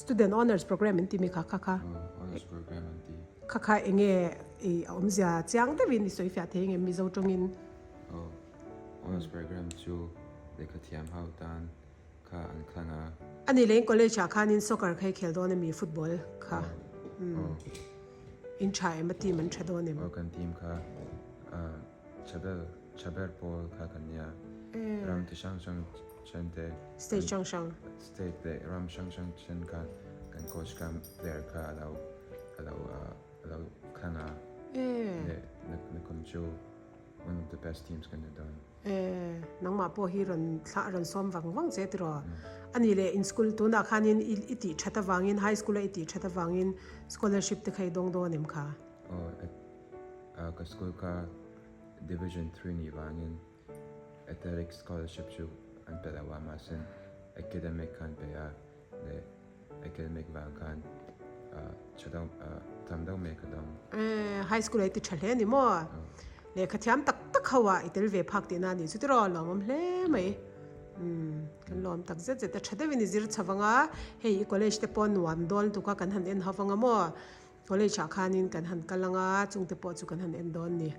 Student Honours Programme an ti mi kha kha kha. Aw, Honours Programme an ti. Kha kha enge i a awmzia chiang deuhin i sawi fiah thei engem Mizo tawngin? Aw, Honours Programme chu lehkha thiam ho tan kha an thlang a. A nih leh in college ah khanin soccer kha i khel dawn ami football kha? Aw. In tha em a team an tha dawn em? Aw, kan team kha Chabel Chaber pawl kha kan nia. Ram ti hrang hrang then te. State hrang hrang. State leh ram hrang hrang then khan kan coach kha player kha a lo a lo a lo thlang a. Leh nakum chu one of the best teams kan ni dawn. Nangmah pawh hi rawn thlah rawn sawm vang vang che tiraw. Ani leh in school tunah khanin i tih that avangin high school a i tih that avangin scholarship te kha i dawng dawn em kha? Aw, ka school kha Division Three nih vangin Athletic Scholarship chu an pe lo a, mahse Academic kha an pe a, leh Academic vang khan tham deuh mai ka dawng. High school ah i ti tha hle a ni maw? Lehkha thiam tak tak ho ah i tel ve phak tihna a nih chu tiraw? Lawmawm hle mai. Kan lawm tak zet zet a, tha deuhin i zir chho vang a, hei i college te pawh nuam dawn tuk a kan han en ho vang a maw? College ah khanin kan han kal anga chungte pawh chu kan han en dawn ni.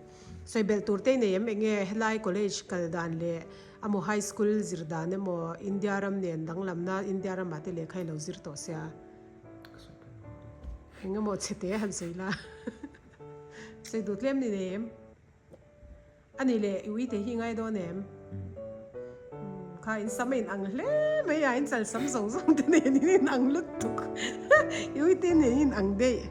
Sawi belh tur te i nei em enge helai college kal dan leh amaw high school zir dan emaw India ram nen danglamna India ramah te lehkha i lo zir tawh sia. Engemaw chhe te han sawi la. Sawi duh tlem ni nei em? A nih leh i uite hi i ngai dawn em? Kha in sam a in ang hle mai a, in chal sam zawng zawng te nen in in ang lutuk. I uite nen in ang daih.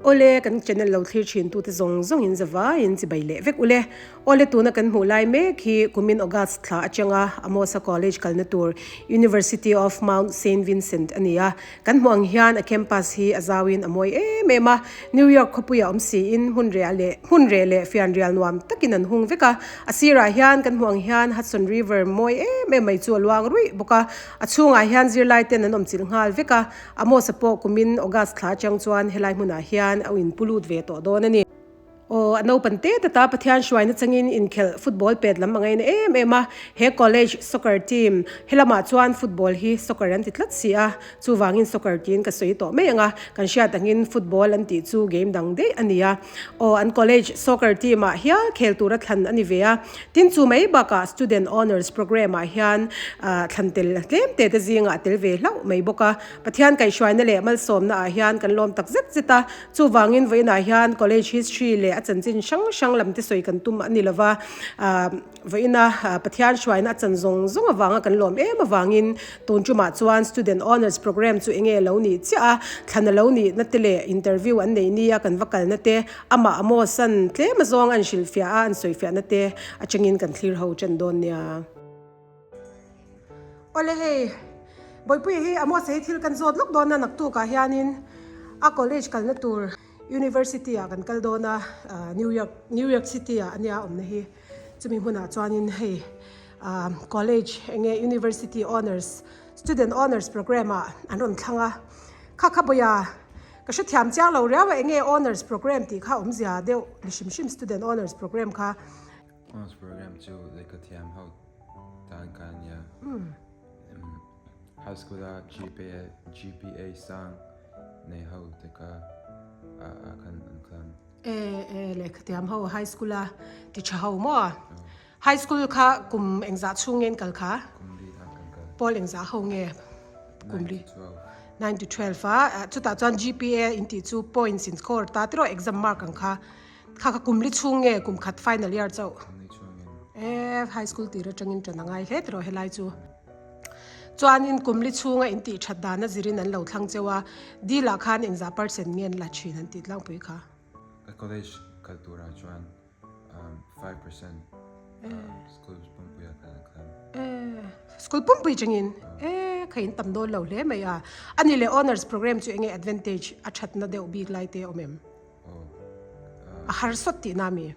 Awle kan channel lo thlir thin tute zawng zawng in zavai in chibai leh vek ule. Awle tuna kan hmuh lai mek hi kumin August thla atanga Amosa College kalna tur University of Mount Saint Vincent a ni a. Kan hmuh ang hian a campus hi a zauin a mawi em em a, New York khawpuia awm siin hmun reh leh hmun reh leh fianrial nuam takin an hung vek a. A sirah hian kan hmuh ang hian Hudson River mawi em em mai chu a luang ruih bawk a, a chhungah hian zirlai ten an awm chilh nghal vek a, Amos-a pawh kumin August thla atang chuan helai hmunah hian a inpu lut ve tawh dawn a ni. Aw, a naupan te tata Pathian hruaina changin inkhelh football pet lam a ngaina em em a, he college soccer team helamah chuan football hi soccer an ti tlat si a, chuvangin soccer tiin ka sawi tawh mai ang a, kan hriat angin football an tih chu game dang daih a ni a. Aw, an college soccer team ah hial khel tura thlan a ni ve a, tin chu mai bakah student honours programme ah hian thlan tel tlem te te zingah a tel ve hlauh mai bawk a, Pathian kaihhruaina leh malsawmna ah hian kan lawm tak zet zet a, Chuvangin vawiinah hian college history leh a chanchin hrang hrang lam te sawi kan tum a ni lova, vawiina Pathian hruaina a chan zawng zawng avanga kan lawm em avangin tun tumah chuan student honours programme chu enge lo nih chiah a, thlan a lo nihna te leh interview an neih nia kan va kalna te, amah Amos-an tlem azawng an hrilhfiah a, an sawifiahna te atangin kan thlir ho ṭan dawn nia. Awle hei, Bawihpuia hi Amos hi thil kan zawt lawk dawn a, naktukah hianin a college kalna tur University ah kan kal dawn a, New York New York City ah ania awmna hi, chumi hmunah chuanin hei college enge University Honours Student Honours programme ah an rawn thlang a, kha kha Bawia ka hrethiam chiang lo riau a enge Honours programme tih kha awmzia deuh ni hrim hrim Student Honours programme kha. Honours programme chu lehkha thiam ho tan kha a nia. High school a GPA GPA sang nei ho te kha a a khan an khan. E e lehkha thiam ho high school a ti tha ho maw? High school kha kum engzah chhung nge an kal kha? Kum li ah kan kal. Pawl engzah ho nge kum li? 9 to 12. 9 to 12 a chutah chuan GPA in tih chu points in score ta tiraw exam mark ang kha. Kha kha kum li chhung nge kum khat final year chauh? Kum li chhung in. E high school tir atangin tan a ngai hle tiraw helai chu. Chuanin kum li chhunga in tih that dan a zirin an lo thlang cheu a, deal ah khan engzah percent nge an la thin an tih tlangpui kha. Ka college kal turah chuan 5% school pumpui ah khan an thlang. E school pumpui changin e kha in tam dawn lo hle mai a. Ani leh honours programme chu enge advantage a thatna deuh bik lai te awm em? A har sawt tihna mi?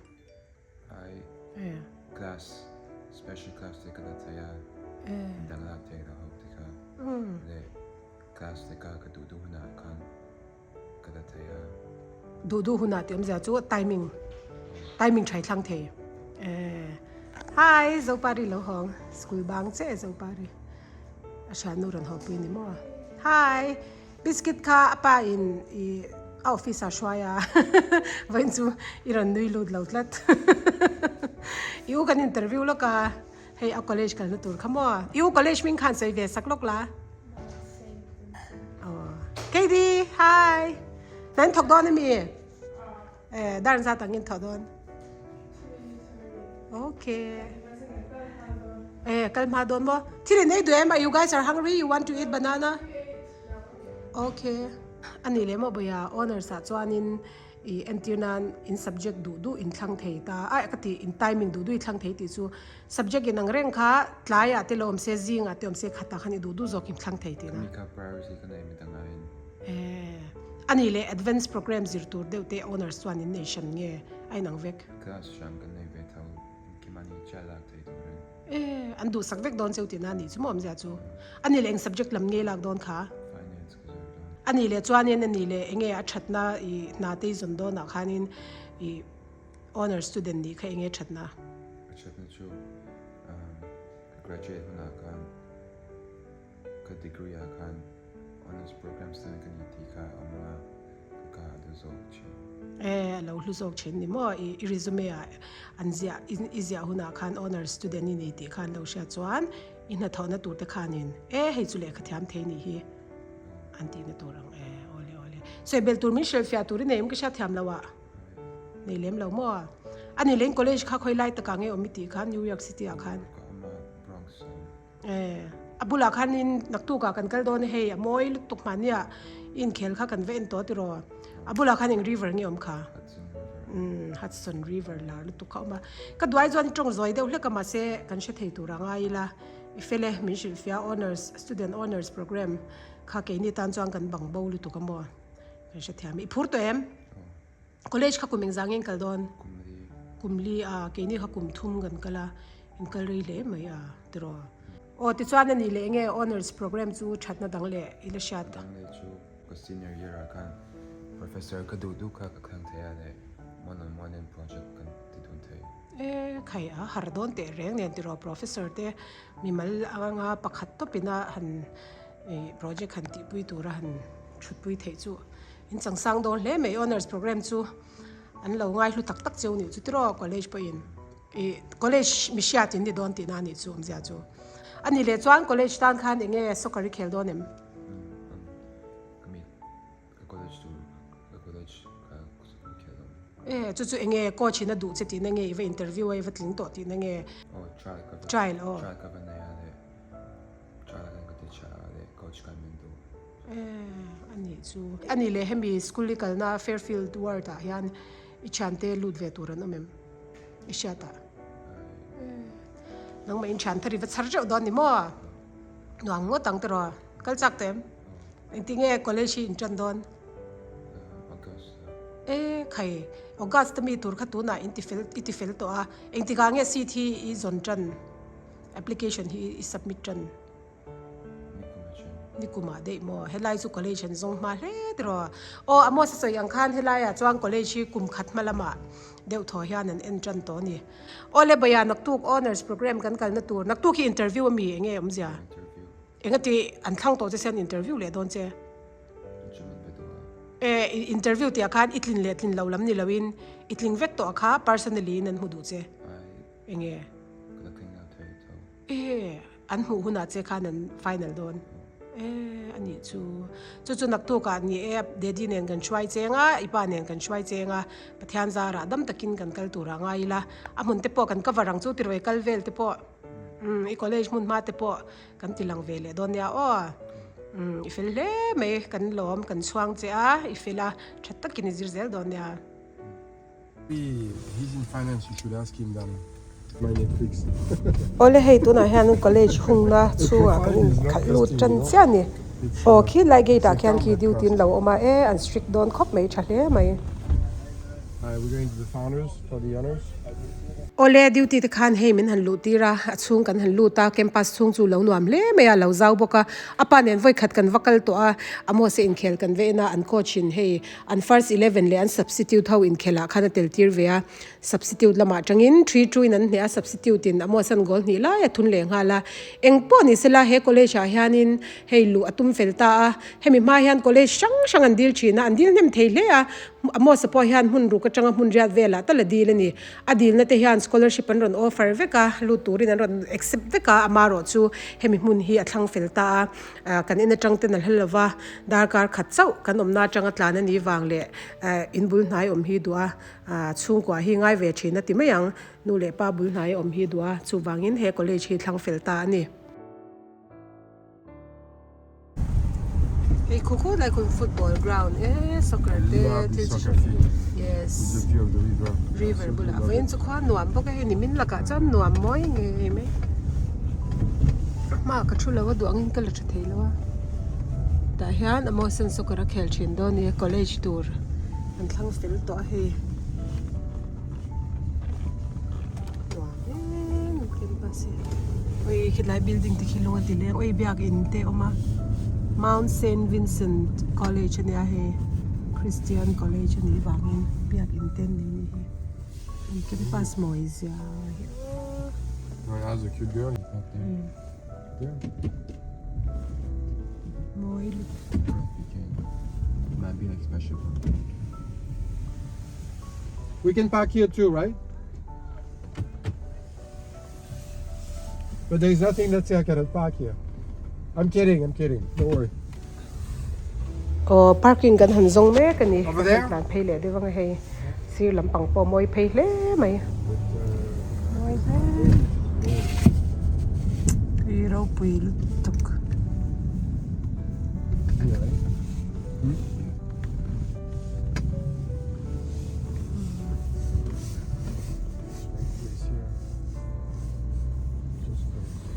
Ai class special class te ka la thei a dang lak thei lo ho te kha leh class te kha ka duh duh hunah khan ka la thei a. Duh duh hunah tih awmzia chu timing timing thaithlang thei. Hi Zopari lo hawng school bang che Zopari a hriatnu rawn haw pui ni maw Hi biscuit kha a pa in i a office ah hruai a vawiin chu i rawn nui lut lo tlat i u kan interview lawk a hei a college kalna tur kha maw i u college hming khan sawi ve sak lawk la aw Katie hi hna in thawk dawn ami? Eh, dar zat angin thaw dawn. Okay. Eh, kal hma dawn maw? Thil in ei duh em? You guys are hungry? You want to eat banana? Okay. Ani leh maw bawia honors ah chuanin i entir nan in subject duh duh in thlang thei ta. Ai ka ti in timing duh duh i thlang thei tih chu subject in ang reng kha tlai ah te lo awm se zing ah te awm se khat ah khan i duh duh zawk in thlang thei tih na. Ka priority ka nei midang aiin. Eh, ani leh advance program zir tur deuh te owners chuan in nei hran nge a inang vek? Class hran kan nei ve tho, engkimani chiah lak thei turin. Eh, an duhsak vek dawn cheu tihna a nih chu maw awmzia chu. Ani leh eng subject lam nge lak dawn kha? Finance ka zir dawn. Ani leh chuanin ani leh enge a thatna i hna te i zawn dawnah khanin i honour student nih kha enge thatna? A thatna chu ka graduate hunah khan Ka degree ah khan honours program student ka ni tih kha a awm ang a, ka ka a hlu zawk thin. E, a lo hlu zawk thin ni maw? I resume ah an ziah, i ziah hunah khan honours student i ni tih kha an lo hriat chuan i hnathawhna tur te khanin e hei chu lehkha thiam thei nih hi an tihna tur ang e, awle awle. Sawi belh tur min hrilhfiah tur i nei em ka hriat thiam lo ah? Nei lem lo maw? A ni leng college kha khawi lai takah nge awm i tih kha New York City ah khan? Ka awm a, Bronx ah awm. Eh, a bulah khanin naktukah kan kal dawn a hei, a mawi lutuk mahnia i inkhel kha kan va en tawh tiraw. A bulah khan eng river nge awm kha? Hudson River. Umm, Hudson River lar lutuk kha awm a. Ka duai chuan i tawng zawi deuh hlek a mahse kan hre thei tur a ngai ila. I fel e, min hrilhfiah honours, student honours program kha keini tan chuan kan bang bo lutuk a maw? Kan hrethiam e. I phur tawh em? College kha kum engzah nge in kal dawn? Kum li. Kum li a, keini kha kum thum kan kal a, in kal rei hle mai a tiraw. Aw tichuan a nih leh enge honours program chu thatna dang leh i la hriat? Dang leh chu ka senior year ah khan professor ka duh duh kha ka thlang thei a leh one on one in project kan ti dun thei. E khai a har dawn teh reng nen tiraw professor te mimal anga pakhat tawpin a han project han tihpui tura han thutpui theih chu In changsang dawn hle mai honours program chu an lo ngai hlu tak tak cheu nih chu tiraw college pawhin ih college mihriat in ni dawn tihna a nih chu awmzia chu a ni leh chuan college tan khan eng nge soccer i khel dawn em? E chu chu eng nge coach in a duh che tihna nge i va interview a i va tling tawh tihna nge? Trial aw. Eh, a nih chu. A nih leh hemi school i kalna Fairfield ward ah hian i thiante lut ve tur an awm em? I hriat ah? Eh, nangmah in thian thar i va chhar teuh dawn ni maw? Nuam ngawt ang tiraw? Kal chak teh em? Engtin nge college hi in tan dawn? August. Eh, khai, August a mi tur kha tunah in ti fel i ti fel tawh a. Engtikah nge seat hi i zawn tan? Application hi i submit tan? Nikumah daih maw? Helai chu college an zawng hma hle tiraw? Aw Amos a sawi ang khan helaiah chuan college hi kum khat hma lamah deuh thaw hian an en tan tawh a ni. Aw le Bawia naktuk honours program kan kalna tur naktuk hi interview a mi enge awmzia? Enga ti an thlang tawh che se an interview leh dawn che? E interview tih ah khan i tlin leh tlin lo lam ni loin i tling vek tawh kha personally in an hmu duh che enge? E, an hmuh hunah che khan an final dawn. E, a nih chu. Chu chu naktukah ni e, Daddy nen kan hruai cheng a, i pa nen kan hruai cheng a, Pathian zarah dam takin kan kal turah ngai ila. A hmun te pawh kan cover ang chu tirawi kal vel te pawh, umm, i college hmun hma te pawh kan ti lang ve leh dawn nia aw. Umm, i fel hle mai, kan lawm, kan chhuang che a, i fel a, tha takin i zir zel dawn nia. He's in finance you should ask him than my Netflix. Awle hei tunah hian college hungna chhungah kan inkhalh lut tan chiah a ni. Aw khi lai gate ah khian khi duty an lo awm a e an strict dawn khawp mai tha hle mai. Awle, duty te khan hei min han luh tir a, a chhung kan han lut a, campus chhung chu lo nuam hle mai a, lo zau bawk a, a pa nen vawikhat kan va kal tawh a, Amos-a inkhel kan ve en a, an coach in hei an first eleven leh an substitute ho inkhelh ah khan a tel tir ve a, substitute lamah tangin 3-2 in an hneh a, substitute in Amos-a'n goal hnih lai a thun leh nghal a, eng pawh ni sela he college ah hianin hei luh a tum fel ta a, hemi hma hian college hrang hrang an dil thin a, an dil hnem thei hle a, Amos-a pawh hian hmun ruk atanga hmun riat velah tal a dil a ni. A dilna te hian scholarship an rawn offer vek a, lut turin an rawn accept vek a, amarawh chu hemi hmun hi a thlang fel ta a, kan in atang ten a hla lova, darkar khat chauh kan awmna atanga tlan a nih vang leh in bul hnai awm hi duh a, chhungkua hi ngai ve thin a ti mai ang, nu leh pa bul hnai awm hi duh a, chuvangin he college hi thlang fel ta a ni. Hei khaw khaw lai khaw football ground e soccer te thil chi hrang hrang yes river bulah vawiin chu khua nuam bawk a hei nimin lakah chuan nuam mawi ngei mai a hmaah ka thu lo a duh angin ka la tha thei lo a tah hian Amosan soccer a khel thin dawn a ni college tur an thlang fel tawh a hei nuam em campus hi oi khilai building te khi lung a ti leng oi biakin te a awm a Mount Saint Vincent College a nia hei Christian College a nih vangin biakin te an nei a nih hi an campus mawi zia hi aw. Mawi lutuk. We can park here too, right? But there's nothing that say I cannot park here. I'm kidding, I'm kidding. Don't worry. Aw parking kan han zawng mek a ni. Kan han tlan phei leh deuh ang a hei. Sir lampang pawh mawi phei hle mai. Mawi hle. Tui ropui lutuk.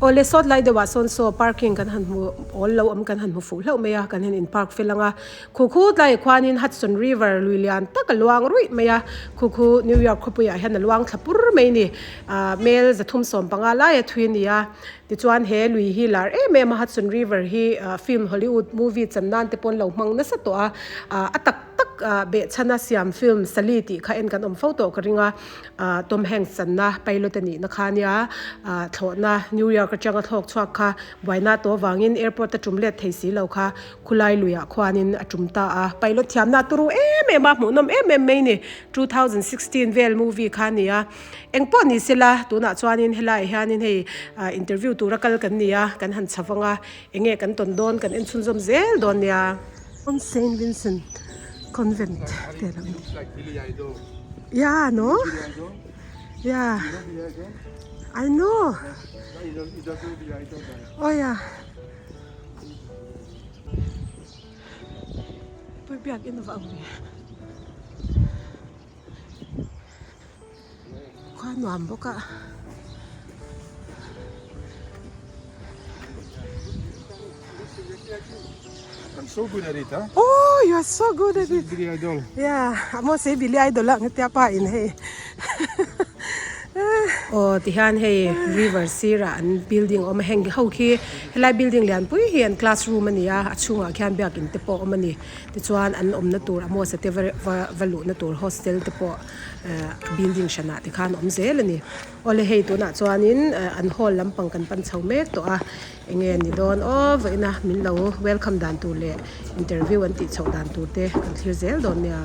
Awle sawt lai deuhah sawn saw parking kan han hmu awl lo awm kan han hmu fuh hlauh mai a kan han in park fel ang a khu khu tlaiah khuanin Hudson River lui lian tak a luang ruih mai a khu khu New York khawpuiah hian a luang thla pur mai a ni ah mel zathum sawm panga laia thui a ni a tichuan he lui hi lar em em a Hudson River hi ah film Hollywood movie chan nan te pawn lo hmang nasa tawh a ah a tak tak ah behchhana siam film Sully tih kha en kan awm fo tawh ka ring a. ah Tom Hanks channa pilot a nihna kha ania ah thlawhna New York atanga thlawk chhuak kha buaina tawh avangin airport a tum let thei si lo kha khulai luiah khuanin a tum ta a pilot thiamna a turu em em a hmuhnawm em em mai a ni 2016 vel movie kha a ni a engpawh ni sela tunah chuanin helaiah hianin hei ah interview tura kal kan ni a kan han chho vang a enge kan tawn dawn kan en chhunzawm zel dawn nia. Saint Vincent Convent te a lo ni. Yeah, no? Yeah. I know. Oh yeah. Pui biak in va ang ve. Khua nuam bawk a. I'm so good at it, huh? Oh, you are so good at it. Billy Idol. Yeah, amo se Billy Idol ang tia pa in hei. Oh, ti hian hei river sira an building awm a heng ho khi helai building lian pui hi an classroom a ni a a chhungah khian biakin te pawh awm a ni tichuan an awmna tur amos a te va va luhna tur hostel te pawh eh building hranah te khan awm zel a ni awle hei tunah chuanin eh an hall lampang kan pan chho mek tawh a enge ni dawn aw vawiina min lo welcome dan tur leh interview an tih chhoh dan tur te kan thlir zel dawn nia.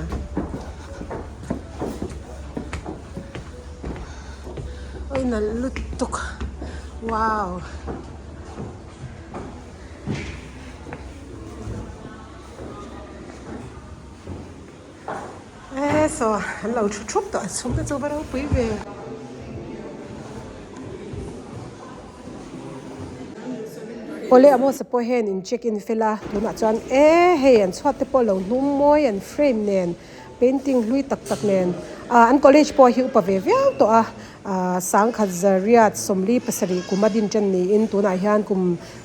Awi nalh lutuk wow. E saw an lo thu thup tawh a chhung te chu va ropui ve. Awle Amos-a pawh hian in check in fel a tunah chuan e hei an chhuat te pawh lo hnum mawi an frame nen painting hlui tak tak nen ah an college pawh hi upa ve viau tawh a ah sangkhat zariat sawmli pasarih kum a din tan niin tunah hian kum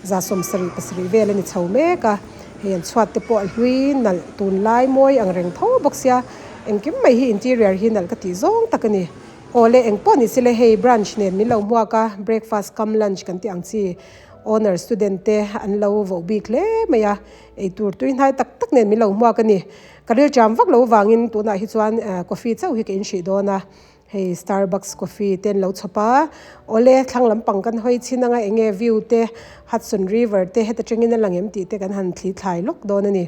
za sawmsarih pasarih vel a ni chho mek a. Hei an chhuat te pawh a hlui nalh tunlai mawi ang reng tho bawk sia engkim mai hi interior hi nalh ka tih zawng tak a ni. Awle eng pawh ni sile hei branch nen min lo hmuak a breakfast cum lunch kan tih ang chi honour student te an lo voh bik hle mai a eitur tui hnai tak tak nen min lo hmuak a ni ka ril cham vak lo vangin tunah hi chuan coffee chauh hi ka in hrih dawn a hei starbucks coffee te an lo chhawp a awle thlang lampang kan hawi chhin anga eng nge view te hudson river te heta tangin a lang em tih te kan han thli thlai lawk dawn a ni.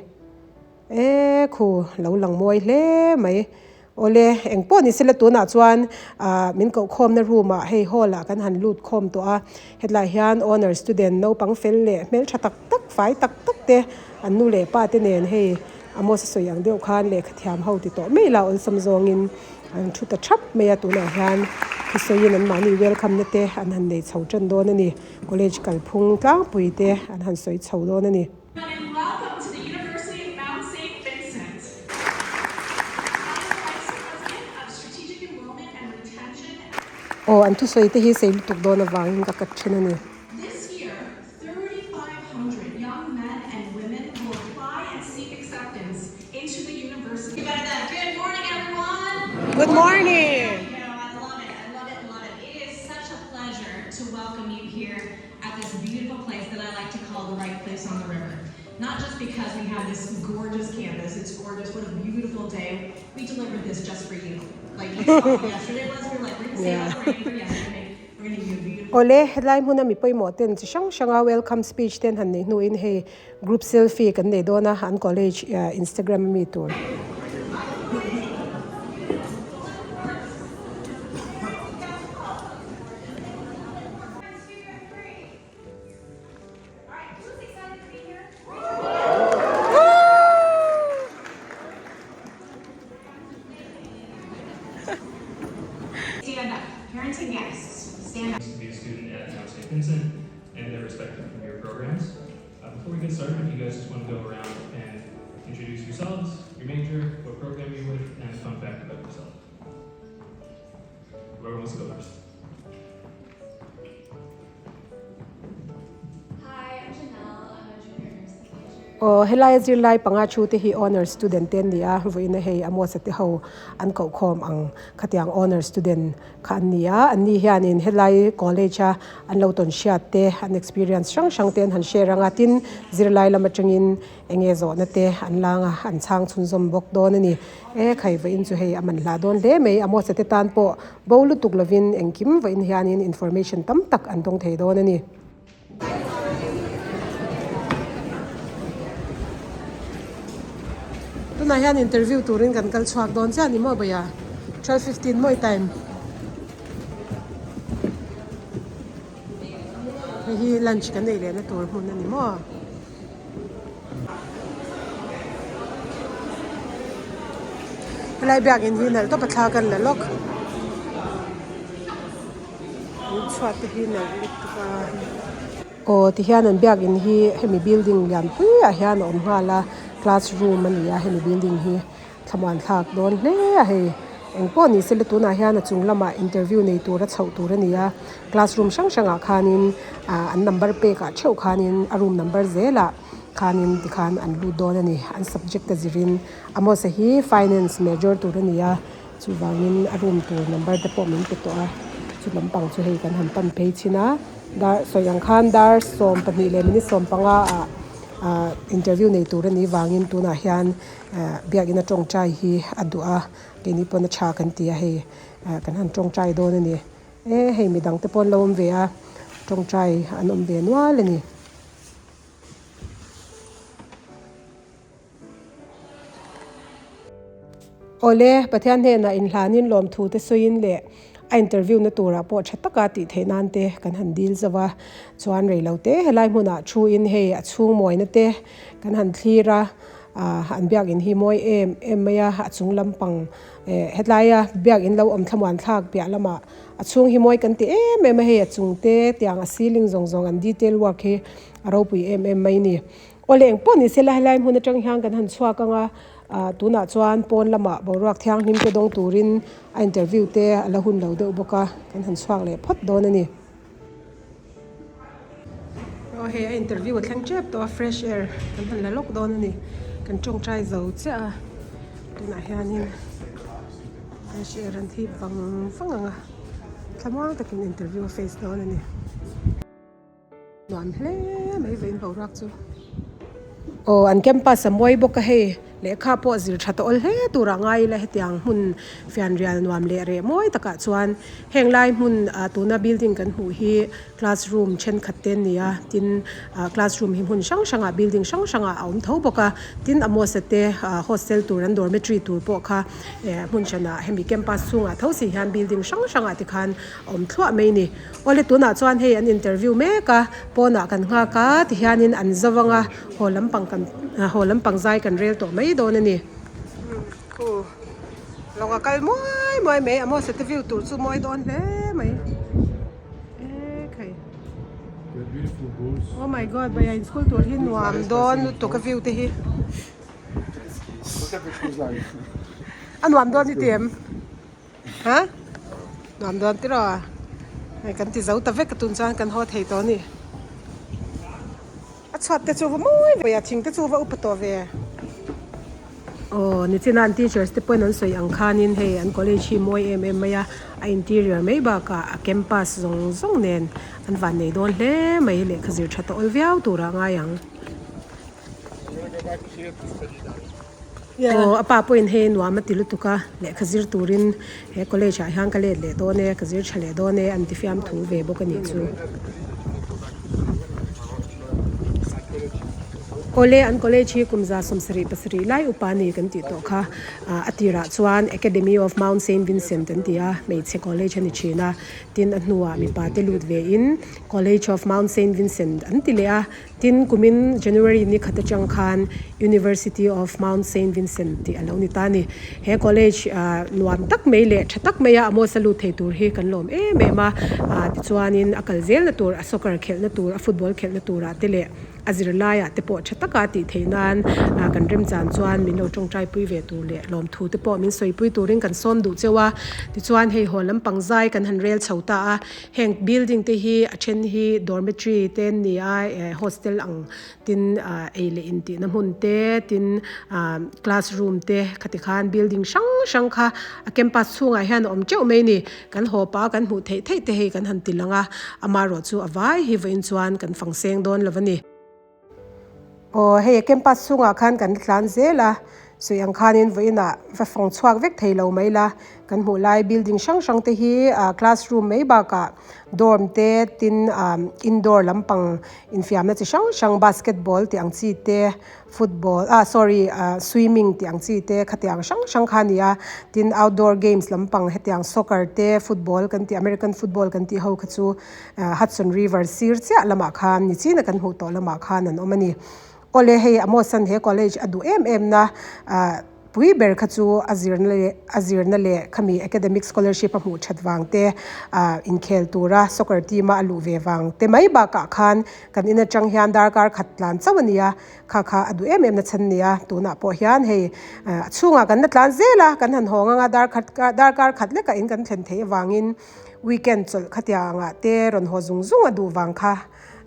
E khu lo lang mawi hle mai. Awle, eng pawh ni sela tunah chuan ah min koh khawmna room ah hei hall ah kan han lut khawm tawh a. Hetlai hian honour student naupang fel leh hmeltha tak tak fai tak tak te an nu leh pa te nen hei Amos a sawi ang deuh khan lehkha thiam ho ti tawh mai la awlsam zawngin an thu ta thap mai a. Tunah hian thusawiin an mahni welcome na te an han nei chho tan dawn a ni. College kalphung tlangpui te an han sawi chho dawn a ni. And welcome to the University of Mount St. Vincent. I am the Vice President of Strategic Enrollment and Retention. Aw, an thusawi te hi sei lutuk dawn avangin ka cut thin a ni. This year, 3,500 young men and women will apply and seek acceptance into the university. Good morning, everyone. Good morning. I love it. I love it. Love it. It is such a pleasure to welcome you here at this beautiful place that I like to call the right place on the river. Not just because we have this gorgeous campus, it's gorgeous, what a beautiful day. We delivered this just for you. Like you saw yesterday was, we were like, we're gonna save up rain for yesterday. We're gonna give you a beautiful Awle, helai hmuna mi pawimawh ten chi hrang hranga welcome speech ten han nei hnuin hei group selfie kan nei dawn a, an college Instagram ami tur. Stand up. Parents and guests, stand up. To be a student at Mount St. Vincent and their respective career programs. Uh, before we get started, if you guys just want to go around and introduce yourselves, your major, what program you're with, and a fun fact about yourself. Whoever wants to go first. Hi, I'm Janelle. I'm a junior nursing major. Aw helai a zirlai panga thu te hi honour student te an ni a, vawiin a hei Amos-a te ho an koh khawm ang khatiang honour student kha an ni a, an ni hianin helai college a an lo tawn hriat te an experience hrang hrang te an han share ang a, tin zirlai lam atangin eng nge zawhna te an lang a, an chhang chhunzawm bawk dawn a ni. E khai vawiin chu hei a man hlah dawn hle mai, Amos-a te tan pawh bo lutuk lovin engkim vawiin hianin information tam tak an dawng thei dawn a ni. Tunah hian interview turin kan kal chhuak dawn chiah a ni maw bawia? 12:15 maw i time? Hei hi lunch kan ei lehna tur hmun a ni maw? Helai biakin hi nalh tawp a thla kan la lawk. In chhuat te hi nalh lutuk a. Aw tihian an biakin hi hemi building lian pui ah hian a awm nghal a classroom a ni a hemi building hi thlamuan thlak dawn hle a hei engpawh ni sela tunah hian a chung lamah interview nei tura chhoh tur a ni a classroom hrang hrangah khanin ah an number pekah theuh khanin a room number zelah khanin tikhan an lut dawn a ni an subject a zirin Amos-a hi finance major tur a ni a chuvangin a room tur number te pawh min pe tawh a chu lampang chu hei kan han pan phei chhin a dar sawi ang khan dar 12 leh minute 15 ah ah interview nei tur a nih vangin tunah hian eh biakin a tawngtai hi a duh a keini pawn a tha kan ti a hei eh kan han tawngtai dawn a ni e hei midang te pawh an lo awm ve a tawngtai an awm ve nual a ni. Awle, Pathian hnenah inhlanin lawmthu te sawiin leh a interview na turah pawh tha taka tih theih nan te kan han dil zauh a, chuan rei lo te helai hmunah thu in hei a chhung mawina te kan han thlir a, ah an biakin hi mawi em em mai a, a chung lampang eh hetlaia biakin lo awm thlamuan thlak piah lamah a chhung hi mawi kan ti em em a, hei a chung te tiang a ceiling zawng zawng an detail work hi a ropui em em mai a ni. Aw leng pawh ni sela helai hmun atang hian kan han chhuak ang a, ah tunah chuan pawn lamah boruak thianghlim te dawng turin a interview te a la hun lo deuh bawk a, kan han chhuak leh phawt dawn a ni. Aw hei a interview a thleng tep tawh a fresh air kan han la lawk dawn a ni, kan tawngtai zo chiah a tunah hianin. Fresh air an thip vang vang ang a, thlamuang takin interview a face dawn a ni. Nuam hle mai vawiin boruak chu. Aw an campus a mawi bawk a hei lehkha pawh zir tha tawh awl hle turah ngai ila hetiang hmun fianrial nuam leh reh mawi takah chuan heng lai hmun ah tuna building kan hmuh hi classroom thenkhat te an ni a tin ah classroom hi hmun hrang hrangah building hrang hrangah a awm tho bawk a tin a mawsa te ah hostel tur an dormitory tur pawh kha eh hmun hranah hemi campus chhungah tho si hian building hrang hrangah tikhan a awm thluah mai a ni. Awle tunah chuan hei an interview mek a, pawnah kan nghak a tihianin an zo ang a, haw lampang kan haw lampang zai kan rel tawh mai dawn a ni. Khu lawng a kal muai muai mai a maw sete view tur chu mawi dawn hle mai ekhei oh my god bhaiya in school tur hi nuam dawn lutuk a view te hi a nuam dawn i ti em? Ha? Nuam dawn tiraw a? Hei kan ti zo ta vek a tun chuan kan haw thei tawh a ni. A chhuat te chu va mawi ve a, thing te chu va upa tawh ve. Aw nichina an teachers te pawhin an sawi ang khanin hei an college hi mawi em em mai a, a interior mai bakah a campus zawng zawng nen an van nei dawn hle mai lehkha zir tha tawh awl viau turah a ngai ang. Aw a pa pawhin hei nuam a ti lutuk a, lehkha zir turin he college ah hian ka let leh dawn e, ka zir tha leh dawn e an ti fiamthu ve bawk a nih chu. Awle an college hi kum 77 lai upa a ni kan tih tawh kha, a tirah chuan Academy of Mount Saint Vincent an ti a, hmeichhe college a ni thin a, tin a hnuah mipa te lut ve in College of Mount Saint Vincent an ti leh a. Tin, kumin January ni khat atang khan University of Mount Saint Vincent tih a lo ni ta a ni. He college nuam tak mai leh tha tak maia Amos a lut thei tur hi kan lawm em em a. Tichuanin a kal zelna tur, a soccer khelhna tur, a football khelhna turah te leh a zirlaiah te pawh tha taka tih theih nan kan remchan chuan min lo tawngtai pui ve tur leh lawmthu te pawh min sawipui turin kan sawm duh cheu a. Tichuan hei haw lampang zai kan han rel chho ta a. Heng building te hi a then hi dormitory te an ni a eh hostel ang tin ah ei leh in tihna hmun te tin ah classroom te khati khan building hrang hrang kha a campus chhungah hian a awm teuh mai a ni kan haw pah a kan hmuh theih theih te hei kan han ti lang a amaherawh chu a vai hi vawiin chuan kan fang seng dawn lo a ni. Aw hei campus chhungah khan kan tlan zel a, sawi ang khanin vawiinah va fawng chhuak vek thei lo mai la, kan hmuh lai building hrang hrang te hi ah classroom mai bakah dorm te tin ah indoor lampang infiamna chi hrang hrang basketball tih ang chi te football ah sorry ah swimming tih ang chi te khatiang hrang hrang kha a ni a, tin outdoor games lampang hetiang soccer te football kan tih american football kan tih ho kha chu. Hudson River sir chiah lamah khan ni china kan hmuh tawh lamah khan an awm a ni. Awle hei Amos-an he college a duh em em na ah pui ber kha chu a zirna leh a zirna leh khami academic scholarship a hmuh that vang te ah inkhel tura soccer team a a luh ve vang te mai bakah khan kan in atang hian darkar khat tlan chauh a ni a, kha kha a duh em em na chhan a ni a, tunah pawh hian hei a chhungah kan la tlan zel a, kan han hawng anga darkhat darkar khat lekah in kan thlen theih avangin. Weekend chawlh khatia angah te rawn haw zung zung a duh vang kha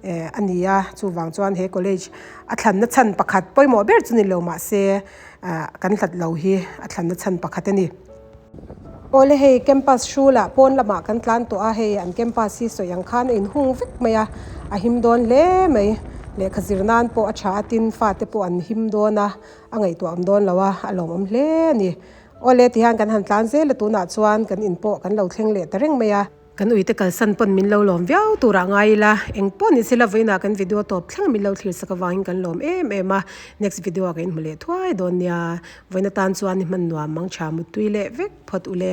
eh a ni a, chuvang chuan he college a thlanna chhan pakhat pawimawh ber chu ni lo mahse ah kan hlat lo hi a thlanna chhan pakhat a ni. Awle hei campus hrulah pawn lamah kan tlan tawh a, hei an campus hi sawi ang khan a inhung vek mai a, a him dawn hle mai, lehkha zir nan pawh a tha a tin fate pawh an him dawn a, a ngaihtuah awm dawn lo a, a lawmawm hle a ni. Awle tihian kan han tlan zel a tunah chuan kan in pawh kan lo thleng leh ta reng mai a. Kan uite kalsan pawn min lo lawm viau turah ngai ila eng pawh ni sela vawiinah kan video tawp thleng min lo thlir sak avangin kan lawm em em a next video ah kan inhmu leh thuai dawn nia vawiin atan chuan i hman nuam mang tha muttui leh vek phawt ule.